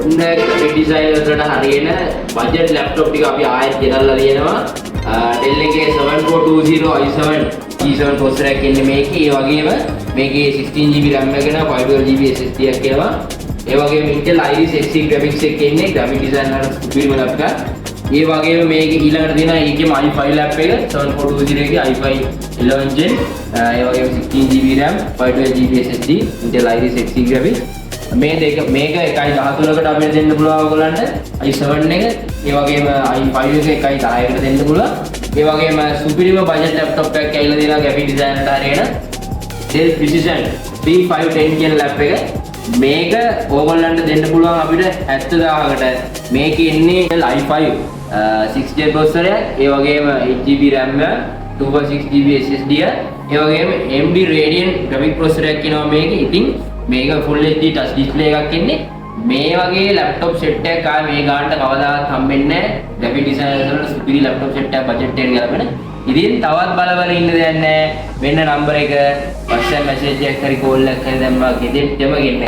ඔන්න graphic designers වලට හරියන බජට් ලැප්ටොප් ටික අපි ආයෙත් ගෙනල්ලා තියෙනවා. Dell එකේ 7420 i7 G7 processor එකක් එන්නේ මේකේ. ඒ වගේම මේකේ 16 GB RAM එක එනවා, 512 GB SSD එකක් එනවා. ඒ වගේම Intel Iris Xe graphics එක එන්නේ. ග්‍රැෆික් ඩිසයිනර් වලට සුපිරිම ලැප් එකක්. ඒ වගේම මේකේ ඊළඟට තියෙනවා ඒකෙම i5 lap එක, 7420 එකේ i5 11 gen. ඒ වගේම 16 GB RAM, 512 GB SSD, Intel Iris Xe graphics. මේ දෙක මේක 1.13කට අපිට දෙන්න පුළුවන් ඔයගොල්ලන්ට i7 එක. ඒ වගේම i5 එක 1.10කට දෙන්න පුළුවන්. ඒ වගේම සුපිරිම බජට් ලැප්ටොප් එකක් ඇවිල්ලා තියෙනවා ග්‍රැෆික් ඩිසයිනර්ට හරියන Dell Precision 3510 කියන ලැප් එක. මේක ඕගොල්ලන්ට දෙන්න පුළුවන් අපිට 70,000කට. මේකේ එන්නේ i5 6 gen processor එකක්, ඒ වගේම 8 GB RAM එක, 256 GB SSD එක, ඒ වගේම AMD Radeon graphic processor එකක් එනවා මේකේ. ඉතින් මේක Full HD touch display එකක් එන්නේ. මේ වගේ ලැප්ටොප් සෙට් එකක් ආයේ මේ ගානට කවදාවත් හම්බෙන්නේ නැහැ. ග්‍රැෆික් ඩිසයිනර්ස් වලට සුපිරි ලැප්ටොප් සෙට් එකක් බජට් එකට ගැලපෙන. ඉතින් තවත් බල බල ඉන්න දෙයක් නැහැ. මෙන්න නම්බර් එක. WhatsApp message එකක් හරි කෝල් එකක් හරි දැම්මා ගෙදෙට්ටම ගෙන්න.